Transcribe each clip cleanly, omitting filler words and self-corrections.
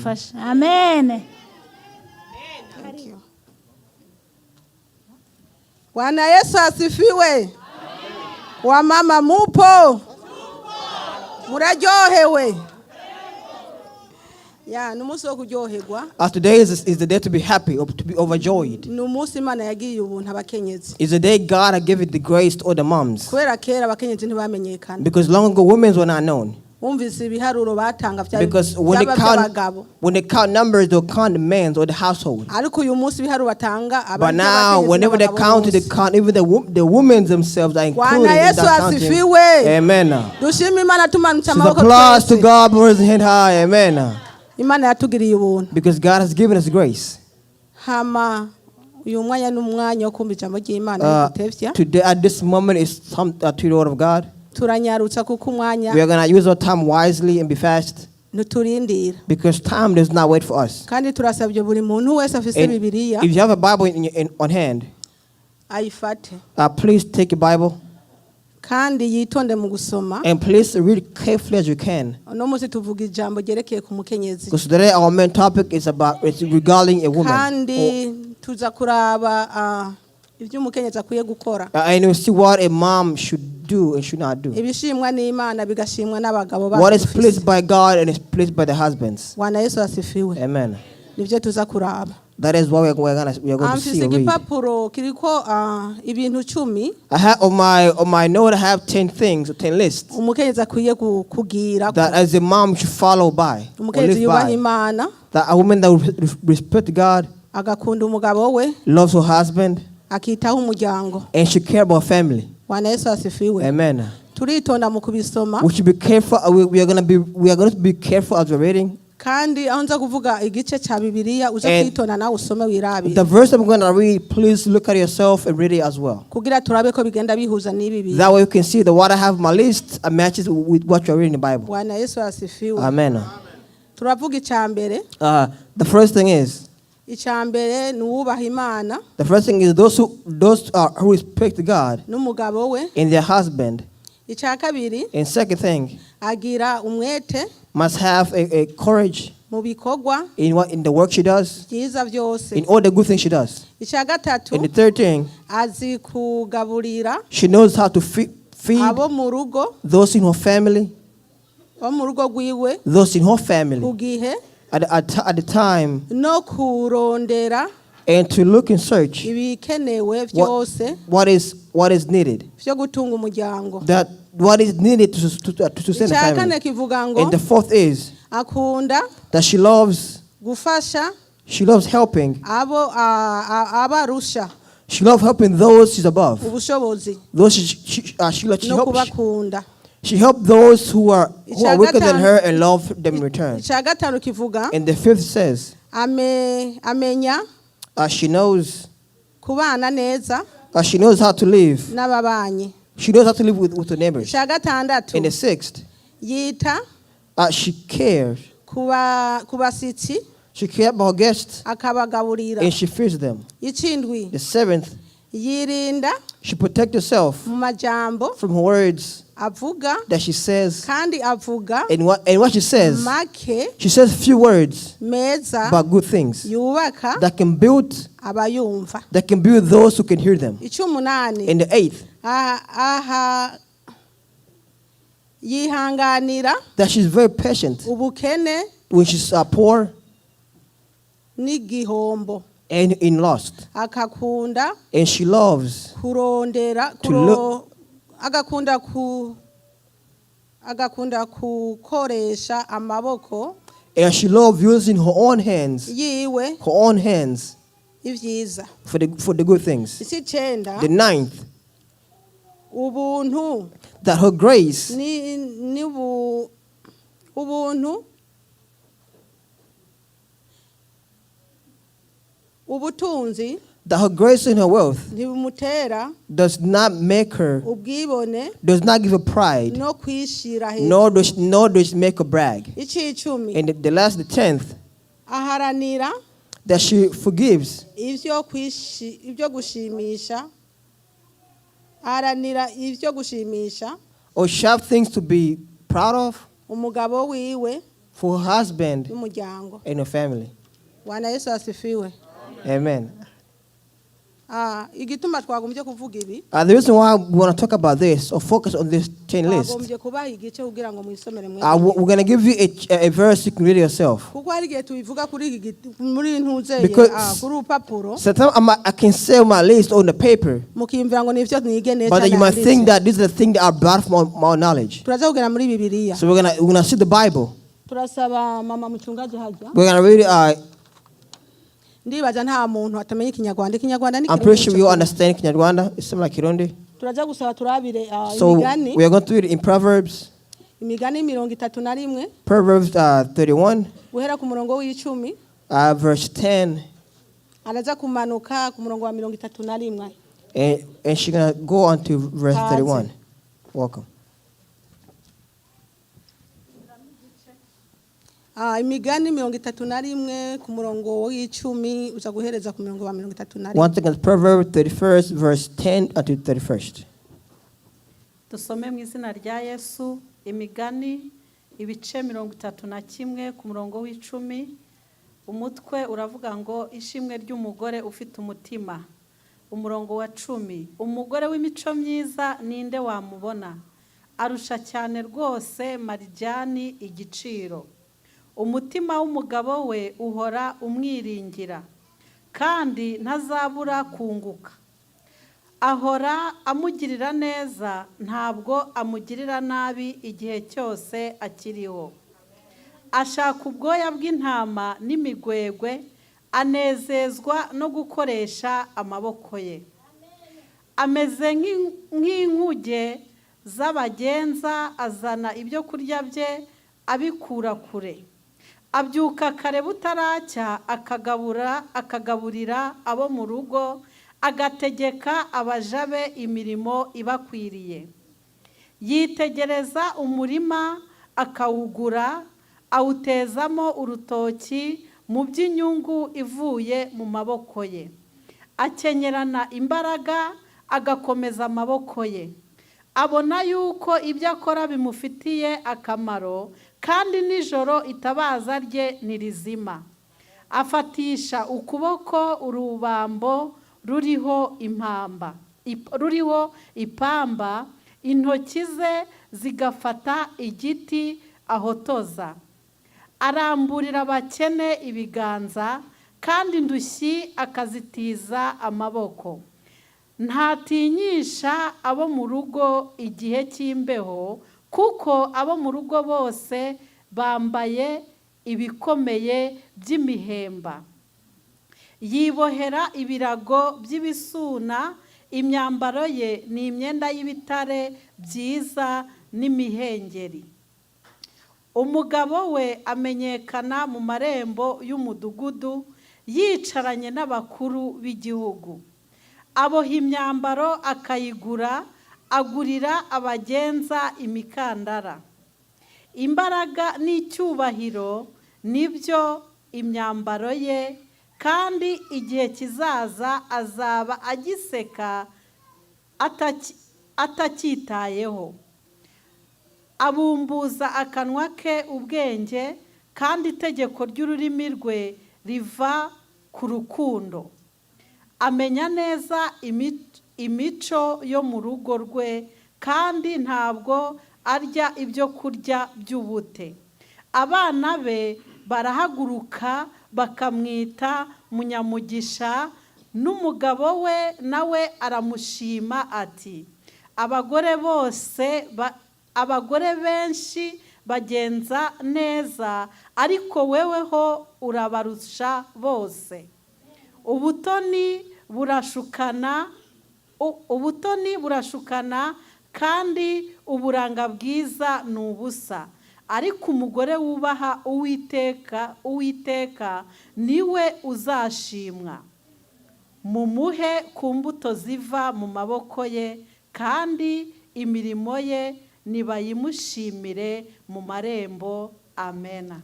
Idufashe, amen. Thank you. Bwana Yesu asifiwe. Wamama mupo? Muraryohewe? Ya, ni umunsi wo kuryoherwa. Today is the day to be happy or to be overjoyed. Ni umunsi Imana yagiriye ubuntu abakenyezi. It's the day God had given the grace to all the moms. Kubera kera abakenyezi ntibamenyekana. Because long ago, women were not known. Wumvise ibiharuro batanga byari Because when they byaba count, by'abagabo. When they count numbers, they'll count the men or the household. Ariko uyu munsi ibiharuro batanga But now, whenever they count, they count even the women themselves are Bwana included in Yesu that counting. asifiwe. Amen. Dushime Imana tumanitse So the amaboko applause to twese. God, raise your hand high. Amen. Imana yatugiriye ubuntu. Because God has given us grace. Hama uyu mwanya ni umwanya wo kumva ijambo ry'Imana ritutevya. Today, at this moment, is some to the word of God. Turanyarutsa kuko umwanya We are gonna use our time wisely and be fast ntuturindira. Because time does not wait for us. Kandi turasabye buri muntu wese afise And Bibiliya if you have a Bible on hand, ayifate please take your Bible kandi yitonde mu gusoma. And please read carefully as you can. Uno munsi tuvuga ijambo ryerekeye ku mukenyezi. Because today our main topic is about it's regarding a woman. Kandi tuza kuraba ibyo umukenyezi akwiye gukora. And we see what a mom should do and should not do. Ibishimwa n'Imana bigashimwa n'abagabo What is bacu dufise. pleased by God and is pleased by the husbands. Bwana Yesu asifiwe. Amen. Nibyo tuza kuraba. That is what we are going to Mfise see or read. igipapuro kiriko ibintu 10 I have on my note I have 10 things or 10 lists umukenyezi akwiye kugira. That as a mom should follow by or Umukenyezi live yubaha by. Imana, That a woman that respect God, agakunda umugabo we, loves her husband, akitaho umuryango. And should care about family. Bwana Yesu asifiwe. Amen. Turitonda mu kubisoma. We should be careful. We are going to be careful as we're reading. Kandi aho nza kuvuga igice cya Bibiliya uze And kwitonda nawe usome wirabire. the verse I'm going to read, please look at yourself and read it as well. Kugira turabe ko bigenda bihuza n'ibi bintu. That way you can see that what I have in my list matches with what you're reading in the Bible. Bwana Yesu asifiwe. Amen. Turavuga icya mbere. The first thing is Icya mbere ni uwubaha Imana the first thing is those who respect God n'umugabo we. And their husband. Icya kabiri, And second thing, agira umwete must have a courage mu bikorwa in the work she does, byiza byose. In all the good things she does. Icya gatatu, And the third thing, azi kugaburira she knows how to feed abo mu rugo, those in her family, bo mu rugo rwiwe those in her family ku gihe at the time, no kurondera and to look and search ibikenewe byose what is needed. byo gutunga umuryango. That what is needed to sustain the Icya family. kane kivuga ngo And the fourth is akunda that gufasha she loves helping. abo abarusha She loves helping those she's above. Ubushobozi Those she no helps. kubakunda. She helped those who are Icya weaker than her and love them in return. Icya gatanu kivuga And the fifth says, amenya she knows kubana neza she knows how to live. N'ababanyi. She knows how to live with her neighbors. Icya gatandatu, And the sixth, yita she cares. Ku bashyitsi She cares about her guests akabagaburira. And she feeds them. Icindwi, The seventh, yirinda she protects herself mu majambo from her words avuga that she says. kandi avuga And what she says, make she says few words meza but good things yubaka that can build abayumva. that can build those who can hear them. Icy'umunani, And the eighth, aha yihanganira that she's very patient ubukene when she's poor n'igihombo and in lost. Akakunda And she loves kurondera to agakunda gukoresha amaboko And she loves using her own hands, yiwe her own hands ibyiza. for the good things. Icy'icenda, The ninth, ubuntu that her grace ni nibu ubuntu ubutunzi that her grace and her wealth ntibumutera does not make her ubwibone does not give her pride, no kwishira hejuru. nor does it make her brag. Icy'icumi, And the last, the 10th, aharanira that she forgives ibyo gushimisha, aharanira ibyo gushimisha or she have things to be proud of umugabo wiwe For her husband n'umuryango. And her family. Bwana Yesu asifiwe. Amen. Ah, igituma twagombye kuvuga ibi, The reason why we want to talk about this or focus on this 10 list, twagombye kubaha igice kugira ngo mwisomere mwe, we're going to give you a verse you can read yourself. Kuko hari igihe tubivuga kuri iki giti- muri ntuzeye kuri urupapuro, Sometimes I can say my list on the paper, mukiyumvira ngo nivyo nigeneye. But you might think that this is the thing that I brought from my knowledge. Turaza kugera muri Bibiliya. So we're gonna see the Bible. Turasaba mama muchungaji hajya. We're gonna read. Ndibaza nta muntu atamenya Ikinyarwanda. Ikinyarwanda ni I'm pretty sure you understand Kinyarwanda. It's similar like Kirundi. Turaza gusaba turabire So Imigani. We are going to read in Proverbs, Imigani 31, Proverbs 31, guhera ku murongo w'10, verse 10, araza kumanuka ku murongo wa 31. and she's gonna go on to verse Kaze. 31. Welcome. Imigani 31 ku murongo w'10 uza guhereza ku murongo wa 31. Once again, Proverbs 31st, verse 10 until 31st. Dusome mu izina rya Yesu. Imigani ibice 31 ku murongo w'10, umutwe uravuga ngo ishimwe ry'umugore ufite umutima. Umurongo wa 10: umugore w'imico myiza ninde wamubona? Arusha cyane rwose marijani igiciro. Umutima w'umugabo we uhora umwiringira, kandi ntazabura kunguka. Ahora amugirira neza, ntabwo amugirira nabi igihe cyose akiriho. Ashaka ubwoya bw'intama n'imigwegwe, anezezwa no gukoresha amaboko ye. Ameze nk'inkuge z'abagenza, azana ibyo kurya bye abikura kure. Abyuka kare butaracya, akagabura akagaburira abo mu rugo, agategeka abaja be imirimo ibakwiriye. Yitegereza umurima akawugura, awutezamo urutoki mu by'inyungu ivuye mu maboko ye. Akenyerana imbaraga, agakomeza amaboko ye. Abona yuko ibyo akora bimufitiye akamaro, kandi nijoro itabaza rye ntirizima. Afatisha ukuboko urubambo ruriho impamba ruriho ipamba, intoki ze zigafata igiti ahotoza. Aramburira abakene ibiganza, kandi indushyi akazitiza amaboko. Ntatinyisha abo mu rugo igihe cy'imbeho, kuko abo mu rugo bose bambaye ibikomeye by'imihemba. Yibohera ibirago by'ibisuna, imyambaro ye ni imyenda y'ibitare byiza n'imihengeri. Umugabo we amenyekana mu marembo y'umudugudu, yicaranye n'abakuru b'igihugu. Aboha imyambaro akayigura, agurira abagenza imikandara. Imbaraga n'icyubahiro nibyo imyambaro ye, kandi igihe kizaza azaba agiseka atacyitayeho. Abumbuza akanwa ke ubwenge, kandi itegeko ry'ururimi rwe riva ku rukundo. Amenya neza imico yo mu rugo rwe, kandi ntabwo arya ibyo kurya by'ubute. Abana be barahaguruka bakamwita munyamugisha, n'umugabo we nawe aramushima ati: abagore bose abagore benshi bagenza neza, ariko weweho urabarusha bose. Ubutoni burashukana, kandi uburanga bwiza ni ubusa, ariko umugore wubaha Uwiteka, Uwiteka niwe uzashimwa. Mumuhe ku mbuto ziva mu maboko ye, kandi imirimo ye nibayimushimire mu marembo. Amena.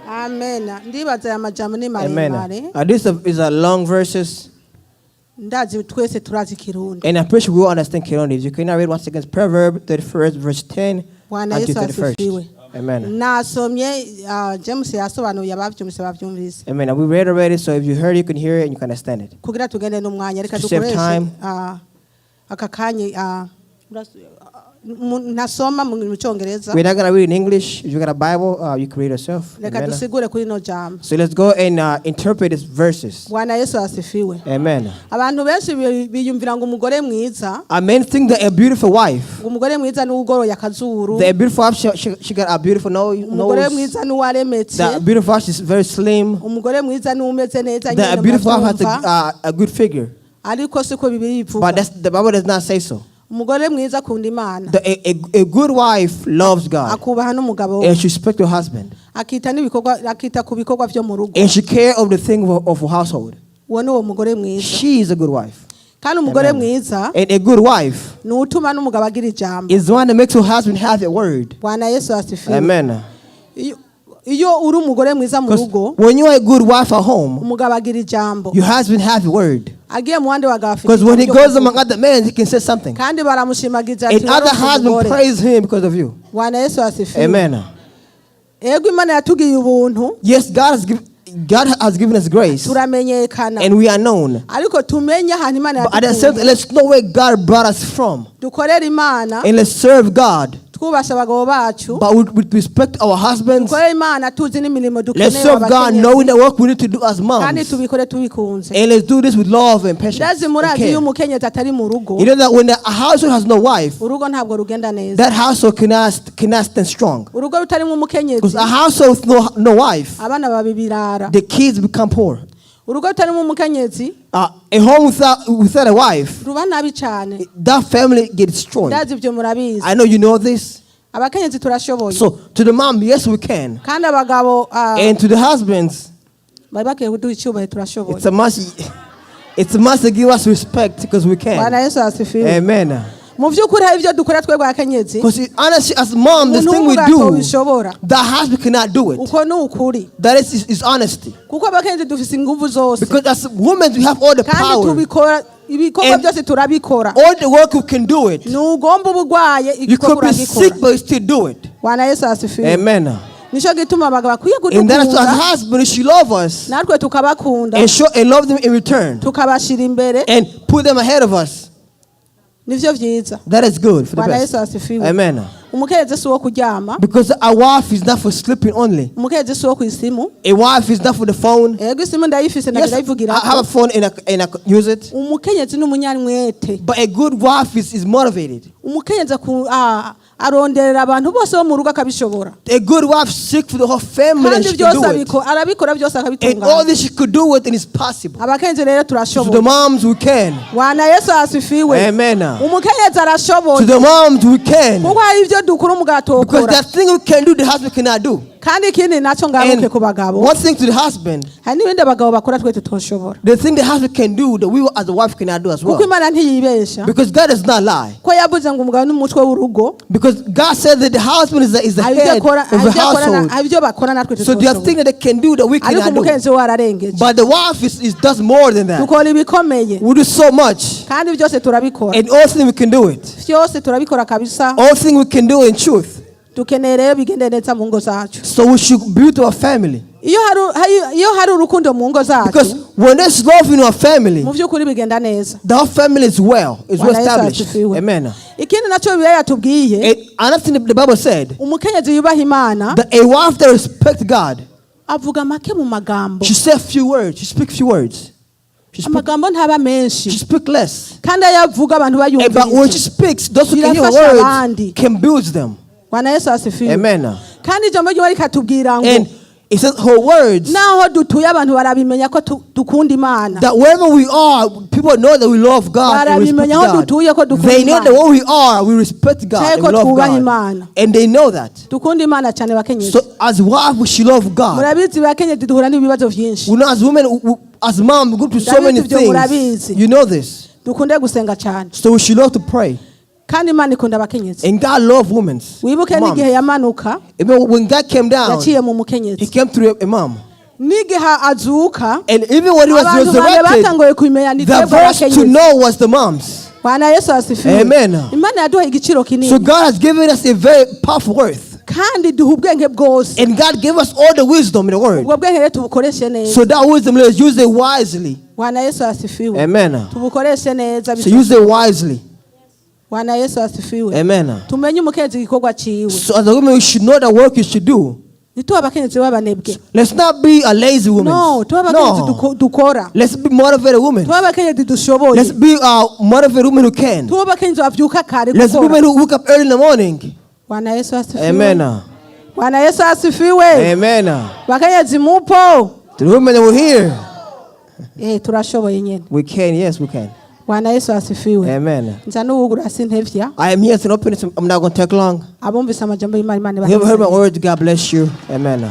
Amen. Ndibaza aya majambo ni Amen. maremare. This is a long verses, Ndazi twese turazi Ikirundi. And I'm pretty sure we all understand Kirundi. If you cannot read once again, Proverb 31st, verse 10 Bwana until Yesu 31st. Asifiwe. Amen. Nasomye James yasobanuye ababyumvise babyumvise. Amen. And we read already, so if you heard, you can hear it and you can understand it. Kugira tugende n'umwanya reka To save dukoreshe time. Aka kanya ntasoma mu cyongereza. We're not going to read in English. If you got a Bible, you can read yourself. Reka Amen. dusigure kuri ino jambo. So let's go and interpret these verses. Bwana Yesu asifiwe. Amen. Abantu benshi biyumvira ngo umugore mwiza Men think that a beautiful wife, ngo umugore mwiza ni uwugoroye akazuru, the beautiful wife, she got a beautiful umugore nose. mwiza ni uwaremetse, The beautiful wife, she's very slim. umugore mwiza ni umeze neza The nyine beautiful wife has murabyumva. a good figure. Ariko siko Bibiliya ivuga. But the Bible does not say so. Umugore mwiza akunda Imana, A good wife loves God akubaha n'umugabo we, and she respects her husband akita n'ibikorwa akita ku bikorwa byo mu rugo. And she care of the thing of her household. Uwo ni uwo mugore mwiza. She is a good wife. Kandi umugore Amen. mwiza And a good wife ni utuma n'umugabo agira ijambo. Is the one that makes her husband have a word. Bwana Yesu asifiwe. Amen. Iyo uri umugore mwiza mu 'Cause rugo, when you are a good wife at home, umugabo agira ijambo. Your husband have a word. Agiye mu bandi bagabo afite Because when he ijambo ryo goes kuvuga. Among other men, he can say something. Kandi baramushimagiza And ati other "Waronse husband umugore." praise him because of you. Bwana Yesu asifiwe. Amen. Ego Imana yatugiriye ubuntu. Yes, God has given us grace Turamenyekana, and we are known. Ariko tumenye ahantu Imana But at the same yadukuye. time, let's know where God brought us from. Dukorere Imana And let's serve God. Twubasha abagabo bacu. But with respect our husbands, Dukorere Imana tuzi n'imirimo let's dukeneye serve God abakenyezi. Knowing the work we need to do as Kandi moms. tubikore tubikunze. And let's do this with love and patience Ndazi and murazi care. iyo umukenyezi atari mu rugo, You know that when a household has no wife, urugo ntabwo rugenda neza. That household cannot stand strong. Urugo rutarimo umukenyezi, Because a household with no wife, abana baba ibirara. The kids become poor. Urugo rutarimo umukenyezi A home without a wife, ruba nabi cyane. That family gets destroyed. Ndazi ibyo murabizi. I know you know this. Abakenyezi turashoboye. So to the mom, yes, we can. Kandi abagabo And to the husbands, bari bakwiye kuduha icyubahiro turashoboye. it's a must. It's a must to give us respect because we Bwana can. Yesu asifiwe. Amen. Mu by'ukuri hari ibyo dukora twebwe abakenyezi Because honestly, as mom, the umuntu thing we w'umugabo do, bishobora. The husband cannot do it. Uko ni ukuri. That is honesty. Kuko abakenyezi dufise ingufu zose. Because as women, we have all the Kandi power. Tubikora ibikorwa And byose turabikora. all the work we can do it. Ntugomba uba urwaye You igikorwa could be uragikora. sick, but you still do it. Bwana Yesu asifiwe. Amen. Nicyo gituma abagabo bakwiye And that is kudukunda as husband, she love us natwe tukabakunda and show and love them in return tukabashyira imbere. And put them ahead of us. Nivyo byiza. That is good for the Bwana best. Yesu asifiwe. Amen. Umukenyezi si uwo kuryama. Because a wife is not for sleeping only. Umukenyezi si uwo ku isimu. A wife is not for the phone. Ego isimu ndayifise Yes, ndayivugira. I have a phone and I can use it. Umukenyezi ni umunyamwete. But a good wife is motivated. Umukenyezi aronderera abantu bose bo mu rugo akabishobora. A good wife seeks for the whole family and Kandi she can byose do it. arabikora byose And all akabitunganya. this she could do it and it's possible. Abakenyezi rero To the turashoboye. moms, we can. Bwana Yesu asifiwe. Amen. Umukenyezi To arashoboye. the moms, we can. Kuko hari ibyo dukora umugabo Because atokora. that thing we can do, the husband cannot do. Kandi ikindi nacyo ngaruke And ku bagabo, one thing to the husband, hari n'ibindi abagabo bakora twe tutoshobora. The thing the husband can do, that we as a wife cannot do as Kuko well. Imana ntiyibesha. Because God does not lie. Ko yavuze ngo umugabo n'umutwe w'urugo. Because God said that the husband is the Hari ibyo head akora of the hari ibyo akora household. hari ibyo bakora natwe So there are things tutoshobora. that they can do that we Ariko cannot do. umukenyezi we ararengeje. But the wife does more than that. Dukora ibikomeye. We do so much. Kandi byose turabikora. And all things we can do it. Byose turabikora kabisa. All things we can do in truth. Dukeneye rero bigende neza mu ngo zacu. So we should build our family. Iyo hari urukundo mu ngo zacu, Because when there's love in our family, mu by'ukuri bigenda neza. The whole family is well Bwana Yesu established. asifiwe. Amen. Ikindi nacyo Bibiliya yatubwiye, And another thing the Bible said, umukenyezi yubaha Imana that a wife that respects God, avuga make mu magambo. She said few words. She speaks few words. Amagambo ntaba menshi. She speak less. Kandi ayo avuga abantu And, but when she bayumviriza. speaks, those who can hear her Birafasha words abandi. Can build them. Bwana Yesu asifiwe. Amen. Kandi ijambo ry'Imana rikatubwira ngo And it says her words, naho dutuye abantu barabimenya ko dukunda Imana. That wherever we are, people know that we love God and respect Barabimenya aho God. dutuye ko dukunda They know that Imana. where we are, we respect God Cyangwa and ko we love twubaha God. Imana. And they know that. Dukunda Imana cyane bakenyezi. So as wife, we should love God. Murabizi bakenyezi duhura n'ibibazo byinshi. We know as women, as mom, we go through so many Ndabizi ibyo things. murabizi. You know this. Dukunde gusenga cyane. So we should love to pray. Kandi Imana ikunda abakenyezi. And God loved women. Wibuke Moms. n'igihe yamanuka Even when God came down, yaciye mu He mukenyezi. Came through a mom. N'igihe azuka And even when he was abantu bane resurrected, batanguye kumenya ni the twebwe first to abakenyezi. Know was the moms. Bwana Yesu asifiwe. Amen. Imana yaduhaye igiciro So kinini. God has given us a very powerful worth. Kandi Kandi duha ubwenge bwose. And God gave us all the wisdom in the world. Ubwo bwenge rero tubukoreshe neza. So that wisdom, let's use it wisely. Bwana Yesu asifiwe. Amen. Tubukoreshe neza. So use it wisely. Bwana Yesu asifiwe. Amen. Tumenye umukenyezi igikorwa ciwe. So as a woman, you should know the work you should do. Ntitube abakenyezi b'abanebwe. Let's not be a lazy woman. No, tube abakenyezi No. dukora. Let's be motivated women. Tube abakenyezi dushoboye. Let's be motivated women who can. Tube abakenyezi bavyuka kare Let's be gukora. women who wake up early in the morning. Bwana Yesu asifiwe. Amen. Bwana Yesu asifiwe. Amen. Bakenyezi mupo? The women that were here, Turashoboye nyene. We can. Yes, we can. Bwana Yesu asifiwe. Amen. Nza n'uwugura sintevya. I am here to open it. I'm not going to take long. Abumvise amajambo y'Imana, Imana You have heard my ibaheze. words. God bless you. Amen.